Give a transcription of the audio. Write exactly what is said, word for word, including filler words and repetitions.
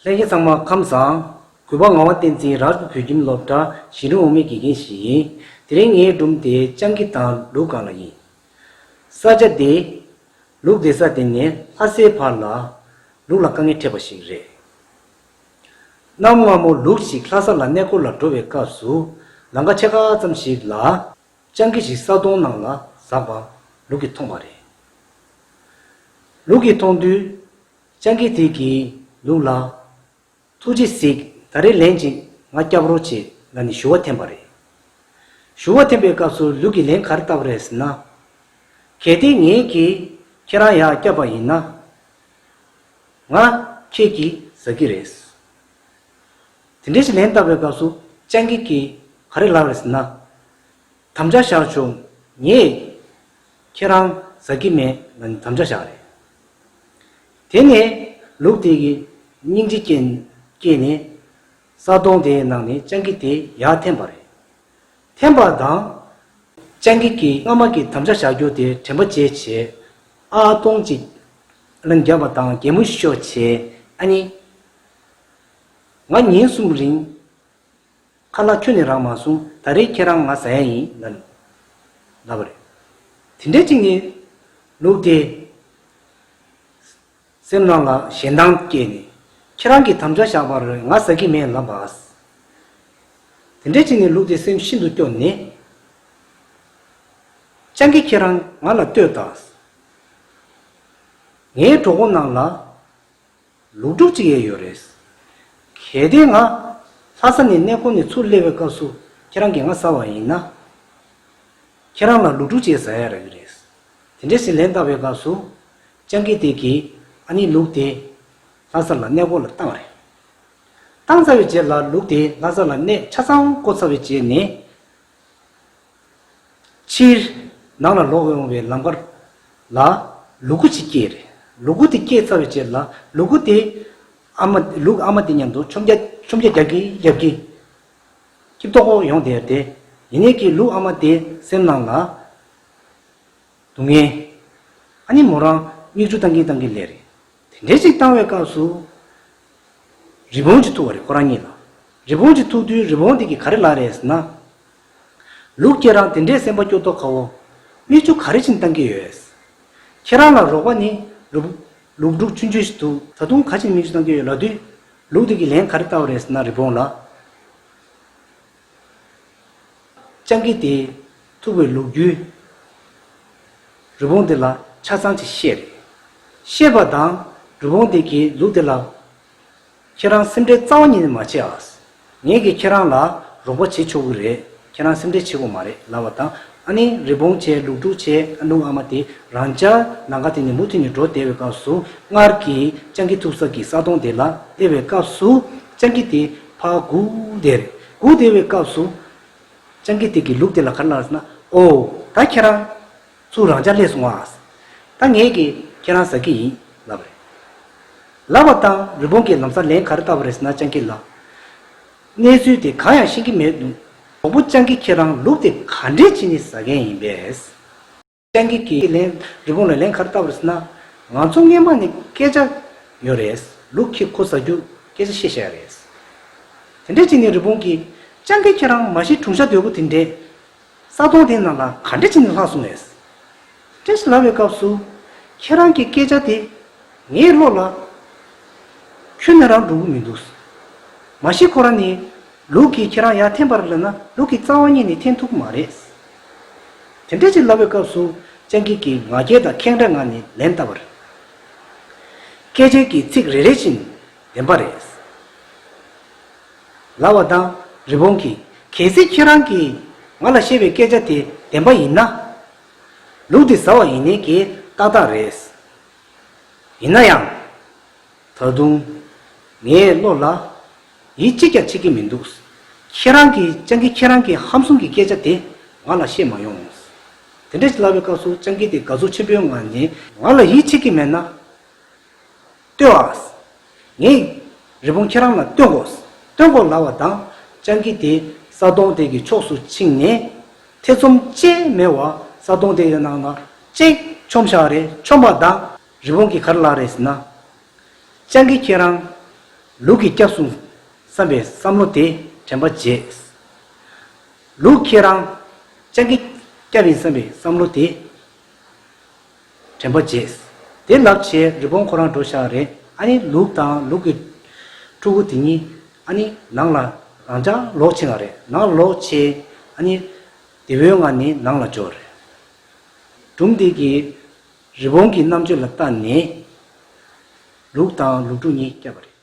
ལྷན་རྒྱས་ཚང་མ་ཁམས་བཟང་། གུས་པ་ངག་དབང་བསྟན་འཛིན་རཱཇ་པུར་བོད་ཁྱིམ་སློབ་གྲྭ་གཞི་རིམ་འོག་མའི་དགེ་རྒན་ཞིག་ཡིན། དེ་རིང་ངའི་སྒྲུང་དེ་སྤྱང་ཀི་དང་ལུག་སྒང་ལ་ཡིན། ས་ཆ་དེ། ལུག་བསྡད་ས་དེ་ནས་ལྷ་སའི་བར་ལ་ལུག་ལ་དཀའ་ངལ་འཕྲད་པ་ཞིག་རེད། གནམ་སྔ་མོ་ལུག་ཞིག་ལྷ་ས་ལ་གནས་སྐོར་ལ་འགྲོ་བའི་སྐབས་སུ་ལམ་ཁ་ཕྱེད་ཀ་ཙམ་ཞིག་ལ་སྤྱང་ཀི་ཞིག་ས་དོང་ནང་ལ་ཟགས་པ་ལུག་གིས་མཐོང་བ་རེད། ལུག་གིས་མཐོང་དུས་སྤྱང་ཀི་དེ་གིས་ལུག་ལ། ཐུགས་རྗེས་གཟིགས། ད་རེས་ལན་ཅིག་ང་སྐྱོབ་རོགས་བྱེད་ལབ་ནས་ཞུ་བ་འཐེན་པ་རེད། ཞུ་བ་འཐེན་པའི་སྐབས་སུ་ལུག་གིས་ལན་ག་རེ་བཏབ་པ་རེད་ཟེར་ན། གལ་ཏེ་ངེད་ཀྱིས་ཁྱེད་རང་ཡར་བསྐྱབས་པ་ཡིན་ན། ང་ཁྱེད་ཀྱིས་ཟ་གི་རེད། དེ་འདྲ་ཞིག་ལན་བཏབ་པའི་སྐབས་སུ་སྤྱང་ཀི་གིས་ག་རེ་ལབ་རེད་ཟེར་ན། དམ་བཅའ་བཞག་ཆོག་ངས་ཁྱེད་རང་ཟ་གི་མེད་ལབ་ནས་དམ་བཅའ་བཞག་རེད། དེ་ནས་ལུག་དེ་གིས་སྙིང་རྗེ་སྐྱེས་སྐྱེས་ནས་ས་དོང་དེའི་ནང་ནས་སྤྱང་ཀི་དེ་ཡར་འཐེན་པ་རེད། འཐེན་པ་དང་། སྤྱང་ཀི་གིས་སྔ་མ་གི་དམ་བཅའ་བཞག་རྒྱུ་དེ་དྲན་པ་བརྗེད་བྱས། ཨ་སྟོང་གཅིག་ལན་བརྒྱབ་པ་དང་གད་མོ་ཤོར་བྱས་ཨ་ནི། ང་ཉིན་གསུམ་རིང་། ཁ་ལག་ཁྱོན་ནས་རག་མ་སོང་། ད་རེས་ཁྱེད་རང་ང་ཟ་ཡ་ཡིན་ལབ་ལབ་པ་རེད། དེ་འདྲ་ཅིག་ནས་ལུག་དེ་སེམས་ནང་ལ་ཞེད་སྣང་སྐྱེས་ནས་ཁྱེད་རང་གིས་དམ་བཅའ་བཞག་པ་རེད། ང་ཟ་གི་མེད་ལབ་པ། དེ་འདྲ་ཅིག་ནས་ལུག་དེ་སེམས་ཤིན་ཏུ་སྐྱོ་ནས། སྤྱང་ཀི་ཁྱེད་རང་ང་ལ་ལྟོས་དང་། ངའི་གྲོད་ཁོག་ནང་ལ། ལུག་ཕྲུག་ཅིག་ཡོད་ཡོད་རེད། གལ་ཏེ་ང་ལྷ་ས་ནས་གནས་སྐོར་ནས་ཚུར་སླེབས་པའི་སྐབས་སུ་ཁྱེད་རང་གིས་ང་ཟ་བ་ཡིན་ན། ཁྱེད་རང་ལ་ལུག་ཕྲུག་ཅིག་ཟ་ཡ་རག་གི་རེད། དེ་འདྲ་ཞིག་ལན་བཏབ་པའི་སྐབས་སུ་སྤྱང་ཀི་དེ་གིས་ཨ་ནི་ལུག་དེ་ལྷ་ས་ལ་གནས་སྐོར་ལ་བཏང་བ་རེད། བཏང་ཚར་བའི་རྗེས་ལ་ལུག་དེ་ལྷ་ས་ལ་གནས་ཆ་ཚང་བསྐོར་ཚར་བའི་རྗེས་ནས། ཕྱིར་ནང་ལ་ལོག་ཡོང་བའི་ལམ་ཁར་ལ་ལུ་གུ་ཅིག་སྐྱེས་རེད། ལུ་གུ་དེ་སྐྱེས་ཚར་བའི་རྗེས་ལ་ལུ་གུ་དེ་ཨ་མ་ལུག་ཨ་མ་དེ་མཉམ་དུ་མཆོང་རྒྱ་མཆོང་རྒྱ་རྒྱག་གི་རྒྱག་གི་སྐྱིད་ཏོག་ཏོག་ཡོང་བསྡད་དེ། ཡིན་ནའི་གི་ལུག་ཨ་མ་དེ་སེམས་ནང་ལ། སྡུག་བསྔལ། ཨ་ནི་མོ་རང་མིག་ཆུ་བཏང་གིན་བཏང་གིན་སླེབས་རེད། དེ་འདྲ་ཞིག་བཏང་བའི་སྐབས་སུ། རི་བོང་ཅིག་ཐུག་པ་རེད་ཁོ་རང་གཉིས་ལ། རི་བོང་ཅིག་ཐུག་དུས་རི་བོང་དེ་གིས་ག་རེ་ལབ་རེད་ཟེར་ན། ལུག་ཁྱེད་རང་དེ་འདྲའི་སེམས་པ་སྐྱོ་མདོག་ཁ་བོ། མིག་ཆུ་ག་རེ་བྱས་ནས་བཏང་གི་ཡོད། ཁྱེད་རང་ལ་རོགས་པ་ནི་ལུག་ལུག་ཕྲུག་ཆུང་ཆུང་ཞིག་འདུག་ད་དུང་ག་རེ་བྱས་ནས་མིག་ཆུ་བཏང་གི་ཡོད་ལབ་དུས། ལུག་དེ་གིས་ལན་ག་རེ་བཏབ་པ་རེད་ཟེར་ན་རི་བོང་ལ། སྤྱང་ཀི་དེས་ཐུག་པའི་ལོ་རྒྱུས་རི་བོང་དེ་ལ་ཆ་ཚང་ཅིག་བཤད་རེད། བཤད་པ་དང་རི་བོང་དེ་གིས་ལུག་དེ་ལ། ཁྱེད་རང་སེམས་ཁྲལ་རྩ་བ་ཉིད་ནས་མ་བྱེད་ཨ། ངས་ཀྱིས་ཁྱེད་རང་ལ་རོགས་པ་བྱེད་ཆོག་གི་རེད། ཁྱེད་རང་སེམས་ཁྲལ་བྱེད་དགོས་མ་རེད་ལབ་པ་དང་། ཨ་ནི་རི་བོང་བྱས་ལུག་ཕྲུག་བྱས་ཨ་ལུག་ཨ་མ་དེ་རང་འཇགས་ལམ་ཁ་དེ་ནས་མུ་མཐུད་ནས་འགྲོ་བསྡད་པའི་སྐབས་སུ། སྔར་གྱི་སྤྱང་ཀི་ཐུག་ས་གི་ས་དོང་དེ་ལ་སླེབས་པའི་སྐབས་སུ། སྤྱང་ཀི་དེ་ཕར་སྒུག་བསྡད་རེད། སྒུག་བསྡད་པའི་སྐབས་སུ། སྤྱང་ཀི་དེ་གིས་ལུག་དེ་ལ་ག་རེ་ལབ་ཟེར་ན། ཨོ། ད་ཁྱེད་རང་ཚུར་རང་འཇགས་སླེབས་སོང་ཨ། ད་ངས་ཀྱིས་ཁྱེད་རང་ཟ་གི་ཡིན་ལབ་པ་རེད། ལབ་པ་དང་རི་བོང་གིས་ལམ་སང་ལན་ག་རེ་བཏབ་པ་རེད་ཟེར་ན་སྤྱང་ཀི་ལ། གནས་ཚུལ་དེ་གང་ཡང་ཤེས་ཀྱི་མེད་འདུག་གྲོགས་པོ་སྤྱང་ཀི་ཁྱེད་རང་ལུག་དེ་ག་འདྲས་བྱས་ནས་ཟ་མཁན་ཡིན་པས། སྤྱང་ཀི་གིས་ལན་རི་བོང་ལ་ལན་ག་རེ་བཏབ་པ་རེད་ཟེར་ན། ང་ཚོ་སྔོན་མ་ནས་སྐད་ཆ་ཡོད་རེད། ལུག་ཁྱེད་ཁོ་ཟ་རྒྱུ་སྐད་ཆ་བཤད་བཞག་རེད། དེ་འདྲས་བྱས་ནས་རི་བོང་གིས་སྤྱང་ཀི་ཁྱེད་རང་མ་གཞི་གྲུང་ཤ་དོད་པོ་དེ་འདྲས། ས་དོང་དེ་ནང་ལ་ག་འདྲ་བྱས་ནས་ལྷག་སོང་ངས། ཅེས་ལབ་པའི་སྐབས་སུ། ཁྱེད་རང་གི་སྐད་ཆ་དེ་ངའི་བློ་ལ་ཁྱོན་ནས་རང་འགྲོ་གི་མི་འདུག་མ་གཞི་ཁོ་རང་ནི་ལུག་གིས་ཁྱེད་རང་ཡར་འཐེན་པར་ལབ་ན་ལུག་གིས་རྩ་བ་ཉིད་ནས་འཐེན་ཐུབ་ཀྱི་མ་རེད། དེ་འདྲ་ཅིག་ལབ་པའི་སྐབས་སུ་སྤྱང་ཀི་གིས་ང་རྒྱལ་དང་ཁེངས་དྲེགས་ངང་ནས་ལན་བཏབ་པ་རེད། སྐད་ཆའི་གི་ཚིག་རེ་རེ་བཞིན་བདེན་པ་རེད། ལབ་པ་དང་རི་བོང་གིས་གལ་སྲིད་ཁྱེད་རང་གིས་ང་ལ་བཤད་པའི་སྐད་ཆ་དེ་བདེན་པ་ཡིན་ན། ལུག་དེ་ཟ་བ་ཡིན་ནའི་གི་ཏག་ཏག་རེད། ཡིན་ན་ཡང་། ད་དུང་། ངའི་བློ་ལ་ཡིད་གཅིག་ཀྱང་ཆེས་ཀྱི་མི་འདུག་ཁྱེད་རང་གིས་སྤྱང་ཀི་ཁྱེད་རང་གི་ཧམ་བཟུང་གི་སྐད་ཆ་དེ་ང་ལ་བཤད་མ་ཡོང་། དེ་འདྲ་ཞིག་ལབ་པའི་སྐབས་སུ་སྤྱང་ཀི་དེ་དགའ་ཚོར་ཆེན་པོའི་ངང་ནས་ང་ལ་ཡིད་ཆེས་ཀྱི་མེད་ན། ལྟོས་ཨ། ངས་རི་བོང་ཁྱེད་རང་ལ་སྟོན་དགོས། སྟོན་དགོས་ལབ་པ་དང་སྤྱང་ཀི་དེ་ས་དོང་དེ་གི་ཕྱོགས་སུ་ཕྱིན་ནས་ཐེ་ཚོམ་ཅི་མེད་པར་ས་དོང་དེ་གི་ནང་ལ་ཅིག་མཆོངས་བཞག་རེད། མཆོངས་པ་དང་རི་བོང་གིས་ག་རེ་ལབ་རེད་ཟེར་ན། སྤྱང་ཀི་ཁྱེད་རང་ ལུག་གིས་བསྐྱབས་སོང་བསམ་པའི་བསམ་བློ་དེ་དྲན་པ་བརྗེད། ལུག་ཁྱེད་རང་སྤྱང་ཀི་བསྐྱབས་ཡིན་བསམ་པའི་བསམ་བློ་དེ་དྲན་པ་བརྗེད། དེ་ལབ་བྱས་རི་བོང་ཁོ་རང་འགྲོ་བཞག་རེད། ཨ་ནི་ལུག་དང་ལུག་གི་ཕྲུ་གུ་དེ་གཉིས་ཨ་ནི་ནང་ལ་རང་འཇགས་ལོག་ཕྱིན་པ་རེད། ནང་ལོག་བྱས་ཨ་ནི་བདེ་བོའི་ངང་ནས་ནང་ལ་འབྱོར་རེད། སྒྲུང་འདི་གིས་རི་བོང་གི་རྣམ་དཔྱོད་ལ་བལྟས་ནས་ལུག་དང་ལུག་ཕྲུག་གཉིས་བསྐྱབས་པ་རེད།